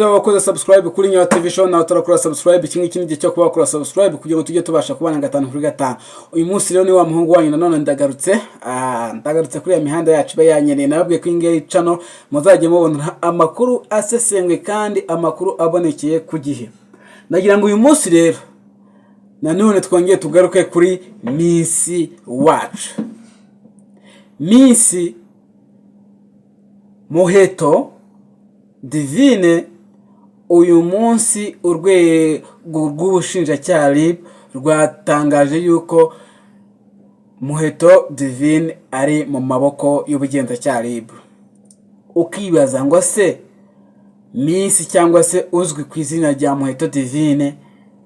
Wakoze subscribe kuri Nyawa TV Show, nawe utarakora subscribe, iki ngiki ni igihe cyo kuba wakora subscribe kugira ngo tujye tubasha kubana gatanu kuri gatanu. Uyu munsi rero ni wa muhungu wanyu nanone ndagarutse, ndagarutse kuri ya mihanda yacu iba yanyereye. Nababwiye ko iyi ngiyi channel muzajya mubona amakuru asesenguye kandi amakuru abonekeye ku gihe. Ndagira ngo uyu munsi rero nanone twongere tugaruke kuri Miss wacu, Miss Muheto Divine. Uyu munsi urwego rw'ubushinjacyaha RIB rwatangaje yuko Muheto Divine ari mu maboko y'ubugenzacyaha RIB. Ukibaza ngo se Miss cyangwa se uzwi ku izina rya Muheto Divine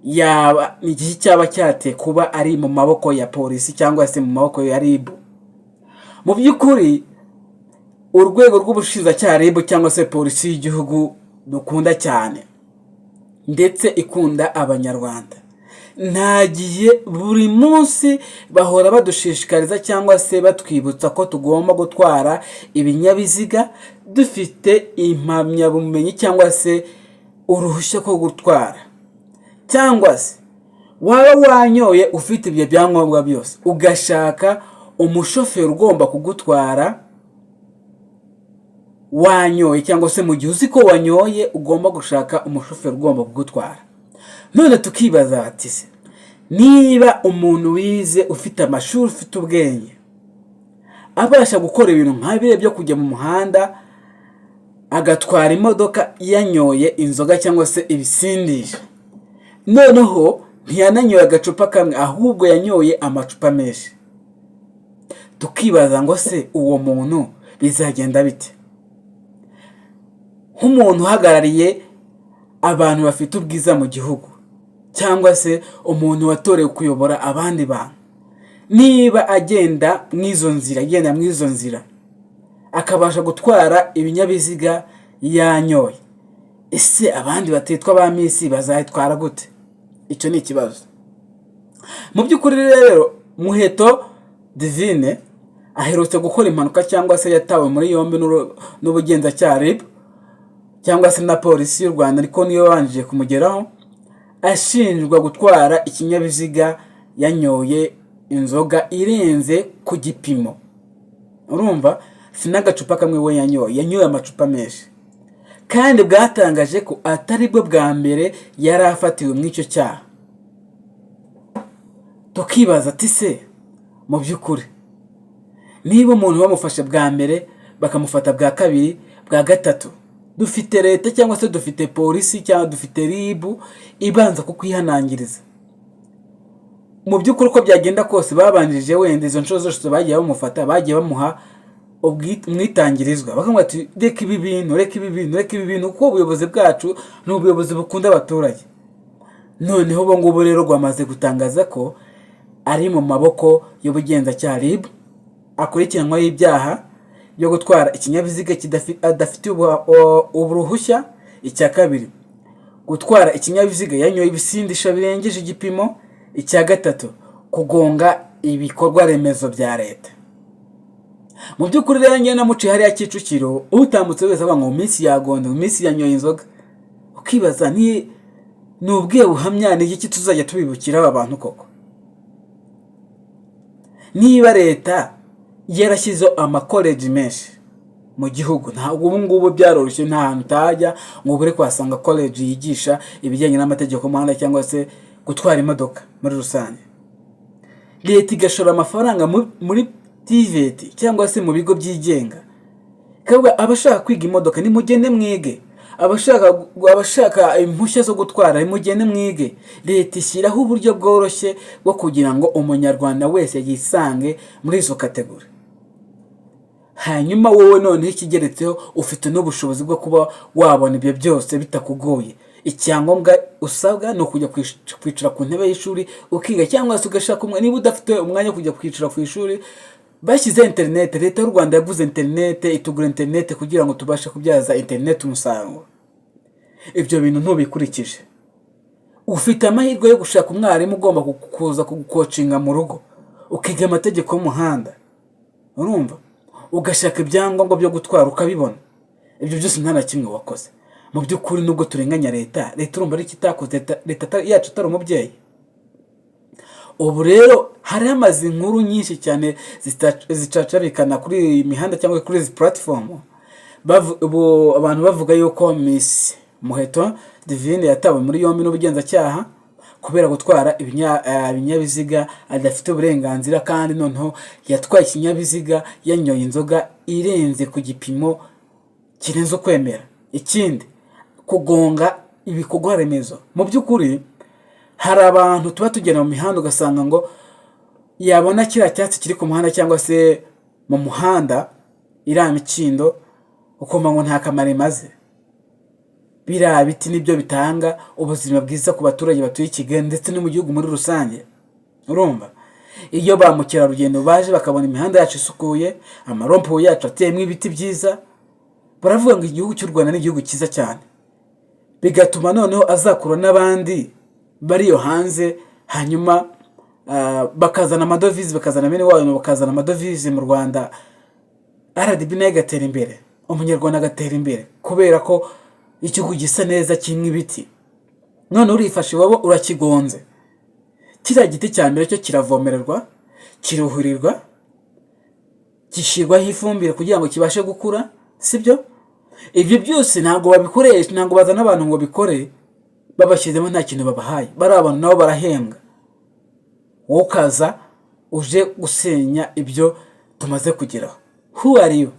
yaba ni iki cyaba cyateye kuba ari mu maboko ya polisi cyangwa se mu maboko ya RIB? Mu by'ukuri urwego rw'ubushinjacyaha RIB cyangwa se polisi y'igihugu dukunda cyane ndetse ikunda Abanyarwanda, nta gihe buri munsi bahora badushishikariza cyangwa se batwibutsa ko tugomba gutwara ibinyabiziga dufite impamyabumenyi cyangwa se uruhushya rwo gutwara, cyangwa se waba wanyoye ufite ibyo byangombwa byose ugashaka umushoferi ugomba kugutwara wanyoye, cyangwa se mu gihe uzi ko wanyoye ugomba gushaka umushoferi ugomba kugutwara. None tukibaza bati se niba umuntu wize, ufite amashuri, ufite ubwenge, abasha gukora ibintu nka biriya byo kujya mu muhanda agatwara imodoka yanyoye inzoga cyangwa se ibisindisha, noneho ntiyananyoye agacupa kamwe ahubwo yanyoye amacupa menshi, tukibaza ngo se uwo muntu bizagenda bite? Nk'umuntu uhagarariye abantu bafite ubwiza mu gihugu cyangwa se umuntu watorewe kuyobora abandi bantu, niba agenda mw'izo nzira, agenda mw'izo nzira akabasha gutwara ibinyabiziga yanyoye, ese abandi batitwa ba Miss bazayitwara gute? Icyo ni ikibazo. Mu by'ukuri rero Muheto Divine aherutse gukora impanuka cyangwa se yatawe muri yombi n'ubugenzacyaha RIB cyangwa se na polisi y'u Rwanda, ariko niyo yabanjije kumugeraho, ashinjwa gutwara ikinyabiziga yanyoye inzoga irenze ku gipimo. Urumva si n'agacupa kamwe we yanyoye, yanyoye amacupa menshi, kandi bwatangaje ko atari bwo bwa mbere yari afatiwe muri icyo cyaha. Tukibaza ati se mu by'ukuri niba umuntu bamufashe bwa mbere, bakamufata bwa kabiri, bwa gatatu, dufite leta cyangwa se dufite polisi cyangwa dufite RIB ibanza kukwihanangiriza, mu by'ukuri uko byagenda kose babanjije wenda izo nshuro zose bagiye bamufata, bagiye bamuha umwitangirizwa, bakamubwira ati reka ibi bintu, reka ibi bintu, reka ibi bintu, kuko ubuyobozi bwacu ni ubuyobozi bukunda abaturage. Noneho ubu ngubu rero rwamaze gutangaza ko ari mu maboko y'ubugenzacyaha RIB, akurikiranwaho ibyaha byo gutwara ikinyabiziga adafitiye uruhushya. Icya kabiri, gutwara ikinyabiziga yanyoye ibisindisha birengeje igipimo. Icya gatatu, kugonga ibikorwa remezo bya leta. Mu by'ukuri rero njyewe namuciye hariya Kicukiro, utambutse wese avuga ngo Miss yagonze, mu Miss yanyoye inzoga. Ukibaza ni ubwihe buhamya, ni iki tuzajya tubibukira aba bantu koko? Niba leta yarashyizeho amakoleji menshi mu gihugu, ntabwo ubu ngubu byaroroshye, nta hantu utajya ngo ubure kuhasanga koleji yigisha ibijyanye n'amategeko y'umuhanda cyangwa se gutwara imodoka muri rusange, leta igashora amafaranga muri TVET cyangwa se mu bigo byigenga, ikavuga abashaka kwiga imodoka nimugende mwige, abashaka impushya zo gutwara nimugende mwige. Leta ishyiraho uburyo bworoshye bwo kugira ngo Umunyarwanda wese yisange muri izo category. Hanyuma wowe noneho ikigeretseho, ufite n'ubushobozi bwo kuba wabona ibyo byose bitakugoye. Icyangombwa usabwa ni ukujya kwicara ku ntebe y'ishuri ukiga, cyangwa se ugashaka niba udafite umwanya wo kujya kwicara ku ishuri, bashyizeho interineti. Leta y'u Rwanda yaguze interineti, itugura interineti kugira ngo tubashe kubyaza interineti umusaruro. Ibyo bintu ntubikurikije, ufite amahirwe yo gushaka umwarimu ugomba kuza kugukocinga mu rugo, ukiga amategeko y'umuhanda, urumva, ugashaka ibyangombwa byo gutwara ukabibona. Ibyo byose nta na kimwe wakoze. Mu by'ukuri, nubwo turenganya leta, leta urumva ari itakoze? Leta yacu atari umubyeyi? Ubu rero hari hamaze inkuru nyinshi cyane zicacabikana kuri iyi mihanda cyangwa kuri izi platform. Ubu abantu bavuga yuko Miss Muheto Divine yatawe muri yombi n'ubugenzacyaha kubera gutwara ibinyabiziga adafite uburenganzira, kandi noneho yatwaye ikinyabiziga yanyoye inzoga irenze ku gipimo kirenze ukwemera. Ikindi, kugonga ibikorwa remezo. Mu by'ukuri hari abantu tuba tugenda mu mihanda, ugasanga ngo yabona kiriya cyatsi kiri ku muhanda cyangwa se mu muhanda, iriya mikindo, ukumva ngo nta kamaro imaze. Biriya biti nibyo bitanga ubuzima bwiza ku baturage batuye i Kigali ndetse no mu gihugu muri rusange. Urumva, iyo ba mukerarugendo baje bakabona imihanda yacu isukuye, amarompuwe yacu ateyemo ibiti byiza, baravuga ngo igihugu cy'u Rwanda ni igihugu cyiza cyane, bigatuma noneho azakura n'abandi bari iyo hanze, hanyuma bakazana amadovize, bakazana bene wabo, bakazana amadovize mu Rwanda, RDB nayo igatera imbere, umunyarwanda agatera imbere kubera ko igihugu gisa neza, kirimo ibiti. None urifashe iwabo urakigonze. Kiriya giti cya mbere cyo kiravomererwa, kiruhurirwa, gishyirwaho ifumbire kugira ngo kibashe gukura, sibyo? Ibyo byose ntabwo babikoresha, ntabwo bazana abantu ngo bikore babashyizemo nta kintu babahaye. Bariya abantu nabo barahembwa. Wowe ukaza uje gusenya ibyo tumaze kugeraho. Who are you?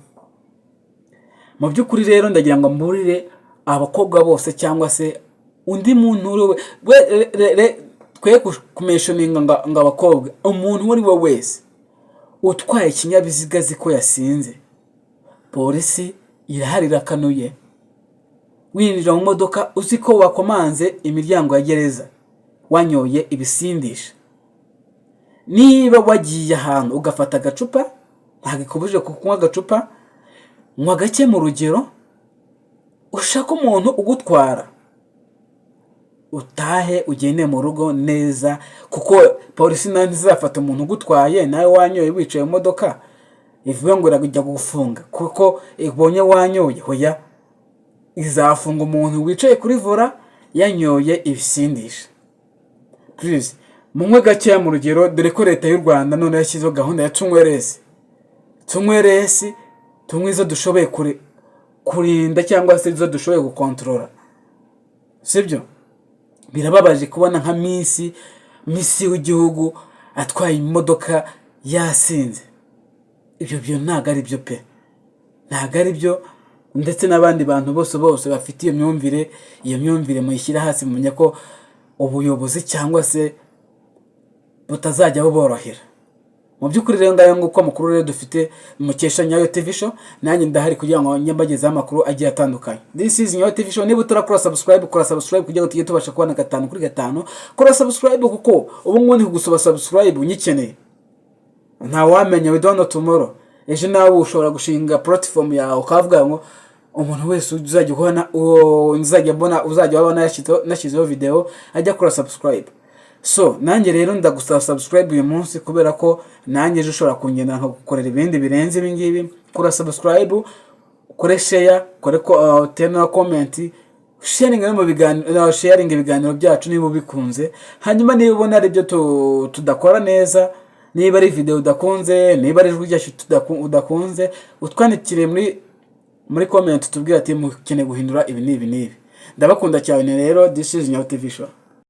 Mu by'ukuri rero ndagira ngo mburire abakobwa bose cyangwa se undi muntu uri we twe kumentioninga ngo abakobwa, umuntu uwo ari we wese utwaye ikinyabiziga azi ko yasinze, polisi irahari, irakanuye. Winjira mu modoka uzi ko wakomanze imiryango ya gereza wanyoye ibisindisha, niba wagiye ahantu ugafata agacupa, ntabwo ikubujije kunywa agacupa, nywa gake mu rugero, ushake umuntu ugutwara, utahe, ugende mu rugo neza, kuko polisi nayo ntizafata umuntu ugutwaye nawe wanyoye wicaye mu modoka, ivuga ngo irajya gufunga kuko ibonye wanyoye. Hoya, izafunga umuntu wicaye kuri volant yanyoye ibisindisha. Please, munywe gakeya mu rugero, dore ko leta y'u Rwanda none yashyizeho gahunda ya tunywe less. Tunywe less, tunywe izo dushoboye kurinda cyangwa se izo dushoboye gukontorora, sibyo? Birababaje kubona nka Miss w'igihugu atwaye imodoka yasinze. Ibyo byo ntabwo ari byo pe, ntabwo ari byo. Ndetse n'abandi bantu bose bose bafite iyo myumvire, iyo myumvire muyishyira hasi, mumenya ko ubuyobozi cyangwa se butazajya buborohera. Mu by'ukuri rero, ngayo nguko amakuru rero dufite mukesha Nyayo TV Show. Nanjye ndahari kugira ngo njye mbagezeho amakuru agiye atandukanye. This is Nyayo TV Show. Niba utarakora subscribe, kora subscribe kugira ngo tujye tubasha kubona gatanu kuri gatanu. Kora subscribe, kuko ubu ngubu ndi kugusaba subscribe unyikeneye. Ntawamenya, we don't know tomorrow. Ejo nawe ushobora gushinga platform yawe ukavuga ngo umuntu wese uzajya ubona, uzajya mbona, uzajya wabona nashyizeho video, ajya akora subscribe. So nanjye rero ndagusaba subscribe uyu munsi, kubera ko nanjye ejo ushobora kungendera nkagukorera ibindi birenze ibi ngibi. Kora subscribe, ukore share, ukore ko na comment, sharing no mu biganiro, sharing ibiganiro byacu niba ubikunze. Hanyuma niba ubona ari ibyo tudakora neza, niba ari video udakunze, niba ari ijwi ryacu udakunze, utwandikire muri comment, tubwire ati mukeneye guhindura ibi n'ibi n'ibi. Ndabakunda cyane rero. This is Nyayo TV Show.